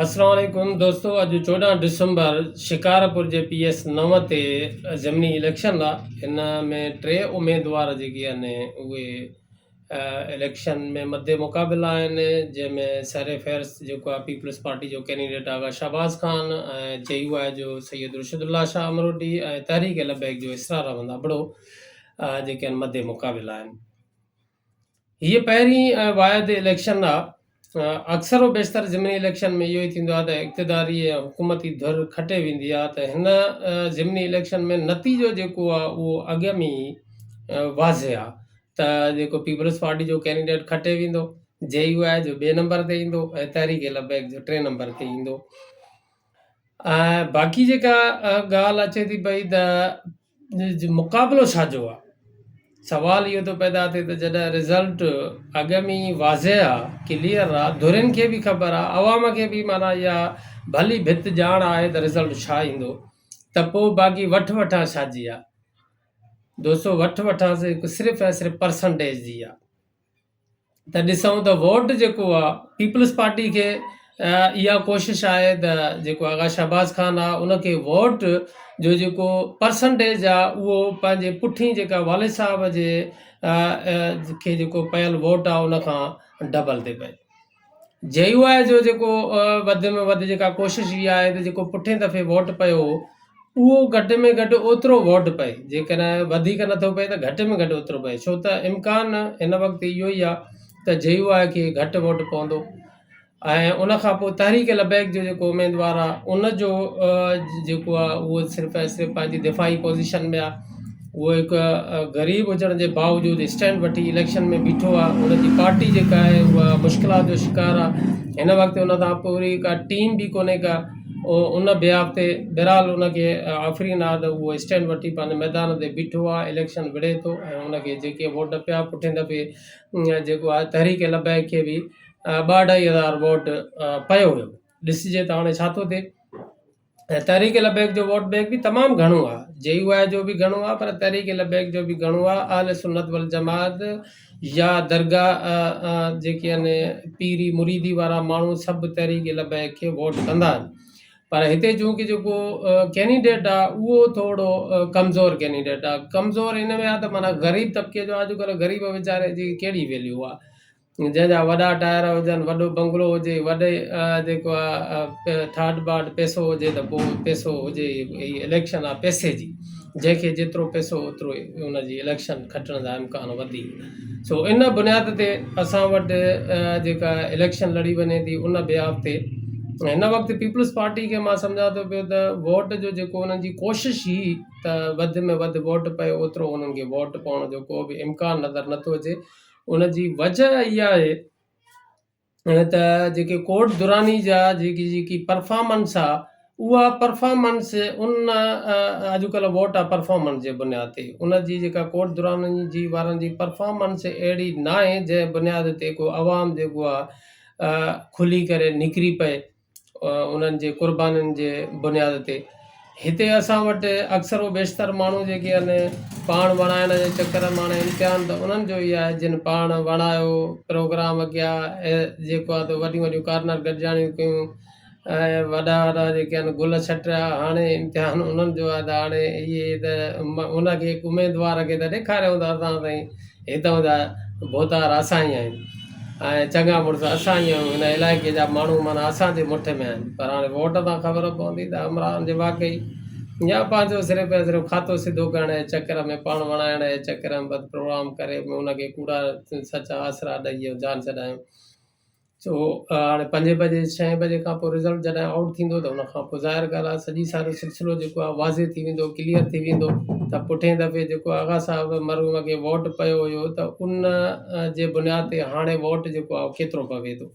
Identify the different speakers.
Speaker 1: السلام عليڪم دوستو اڄ 14 ڊسمبر شڪارپور جي پي ايس 9 تي ضمني اليڪشن آ ان ۾ ٽي اميدوار جيڪي آهن اهي اليڪشن ۾ مد مقابل آهن جنهن ۾ سر فهرست جيڪو آ پيپلز پارٽي جو ڪينڊيڊيٽ آغا شهباز خان ۽ جي يو آء جو سيد رشد الله شاهه امروٽي ۽ تحريڪ لبيڪ جو اسرار احمد ابڙو جيڪي آهن مد مقابل آهن. هيء پهرين ۽ واحد اليڪشن آ. اڪثر و بيشتر ضمني اليڪشن ۾ اهو ئي ٿيندو آ ته اقتداري ۽ حڪومتي ڌر کٽي ويندي آ ته هن ضمني اليڪشن ۾ نتيجو جيڪو آ اهو اڳ ۾ ئي واضح آ ته جيڪو پيپلز پارٽي جو ڪينڊيڊيٽ کٽي ويندو، جي يو آء جو ٻئي نمبر تي ايندو ۽ تحريڪ لبيڪ جو ٽئين نمبر تي ايندو ۽ باقي جيڪا ڳالهه اچي ٿي پئي ته مقابلو ڇا جو آ؟ سوال اهو ٿو پيدا ٿئي ته جڏهن رزلٽ اڳ ۾ ئي واضح آ، ڪليئر آ، ڌرين کي به خبر آ، عوام کي به معنيٰ اها ڀلي ڀت ڄاڻ آهي ته رزلٽ ڇا ايندو ته پوء باقي وٺ وٺان ڇا جي آ؟ دوستو وٺ وٺان صرف ۽ صرف پرسنٽيج جي آ. ته ڏسون ته ووٽ جيڪو آ پيپلز پارٽي کي اها ڪوشش آهي ته جيڪو آغا شهباز خان آ ان کي ووٽ جو جيڪو پرسنٽيج آ اهو پنهنجي پٺين جيڪا والد صاحب جي کي جيڪو پيل ووٽ آ ان کان ڊبل تي پئي. جي يو آء جو جيڪو وڌ ۾ وڌ جيڪا ڪوشش اها آهي ته جيڪو پٺين دفعي ووٽ پيو هو اهو گهٽ ۾ گهٽ اوترو ووٽ پئي جيڪڏهن وڌيڪ نٿو پئي ته گهٽ ۾ گهٽ اوترو پئي ڇو ته امڪان هن وقت اهو ئي آهي ته جي يو آء کي گهٽ ووٽ پوندو ۽ ان کان پوء تحريڪ لبيڪ جو جيڪو اميدوار آهي ان جو جيڪو آهي اهو صرف ۽ صرف پنهنجي دفاعي پوزيشن ۾ آهي اهو هڪ غريب هجڻ جي باوجود اسٽينڊ وٺي اليڪشن ۾ بيٺو آهي ان جي پارٽي جيڪا آهي اها مشڪلات جو شڪار آهي هن وقت ان سان پوري ڪا ٽيم به ڪونهي ڪا ان بيهاف تي بهرحال ان کي آفرين آهي ته اهو اسٽينڊ وٺي پنهنجي ميدان تي بيٺو آهي اليڪشن وڙهي ٿو ۽ ان کي جيڪي ووٽ پيا پٺين دفعي جيڪو آهي تحريڪ لبيڪ کي به ٻه اڍائي هزار ووٽ پيو هيو ڏسجي ته هاڻي ڇا ٿو ٿئي. ۽ تحريڪ لبيڪ جو ووٽ بينڪ به تمام گهڻو آهي جي يو آء جو به گهڻو آهي پر تحريڪ لبيڪ جو به گهڻو آهي اهل سنت والجماعت يا درگاهه جيڪي آهن پيري مريدي وارا ماڻهو سڀ تحريڪ لبيڪ کي ووٽ ڪندا آهن پر هتي چونڪه جيڪو ڪينڊيڊيٽ آهي اهو ٿورو ڪمزور ڪينڊيڊيٽ آهي ڪمزور ان ۾ آهي ته معنيٰ غريب طبقي جو آهي اڄڪلهه غريب ويچاري جي ڪهڙي ويليو آهي جنهن جا وڏا ٽائر هجن، وڏو بنگلو هجي، وڏي جيڪو آ ٺاٺ باٺ پئسو هجي ته پوء پئسو هجي هي اليڪشن آ پئسي جي جنهن کي جيترو پئسو اوترو ان جي اليڪشن کٽڻ جا امڪان وڌيڪ سو ان بنياد تي اسان وٽ جيڪا اليڪشن لڙي وڃي ٿي ان بيهاف تي هن وقت پيپلز پارٽي کي مان سمجهان ٿو پيو ته ووٽ جو جيڪو انهن جي ڪوشش هئي ته وڌ ۾ وڌ ووٽ پئي اوترو انهن کي ووٽ پوڻ جو ڪو به امڪان نظر نٿو اچي ان جي وجه اها آهي ته جيڪي ڪوٽ دراني جا جيڪي جيڪي پرفارمنس آ اها پرفارمنس ان اڄڪلهه ووٽ آ پرفارمنس جي بنياد تي ان جي جيڪا ڪوٽ دراني جي وارن جي پرفارمنس اهڙي ناهي جنهن بنياد تي ڪو عوام جيڪو آ کلي ڪري نڪري پئي انهن جي قربانين جي بنياد تي هتي اسان وٽ اڪثر و بيشتر ماڻهو جيڪي آهن پاڻ وڻائڻ جي چڪر ۾ هاڻي امتحان ته انهن جو ئي آهي جن پاڻ وڻايو پروگرام ڪيا جيڪو آهي ته وڏيون وڏيون ڪارنر گڏجاڻيون ڪيون ۽ وڏا وڏا جيڪي آهن گل ڇٽيا هاڻي امتحان انهن جو آهي ته هاڻي اهي ته ان کي اميدوار کي ته ڏيکاريون ته اسان سائين هتان جا ڀوتار اسان ئي آهيون ۽ چڱا مڙس اسان ئي آهيون هن علائقي جا ماڻهو معنيٰ اسان جي مٺ ۾ آهن پر هاڻي ووٽ تان خبر پوندي ته همراهن جي واقعي يا پنهنجو صرف ۽ صرف کاتو سڌو ڪرڻ جي چڪر ۾ پاڻ وڻائڻ جي چڪر ۾ بس پروگرام ڪري ان کي ڪوڙا سچا آسرا ڏئي جان ڇڏايون. سو هاڻي پنجين بجي ڇهين بجي کان پوء رزلٽ جڏهن آئوٽ ٿيندو ته ان کان پوء ظاهر ڳالهه آهي سڄي سارو سلسلو جيڪو آهي واضح ٿي ويندو ڪليئر ٿي ويندو ته پٺئين دفعي جيڪو آغا صاحب مرحوم کي ووٽ پيو هيو ته ان جي بنياد تي هاڻي ووٽ جيڪو آهي ڪيترو پوي ٿو.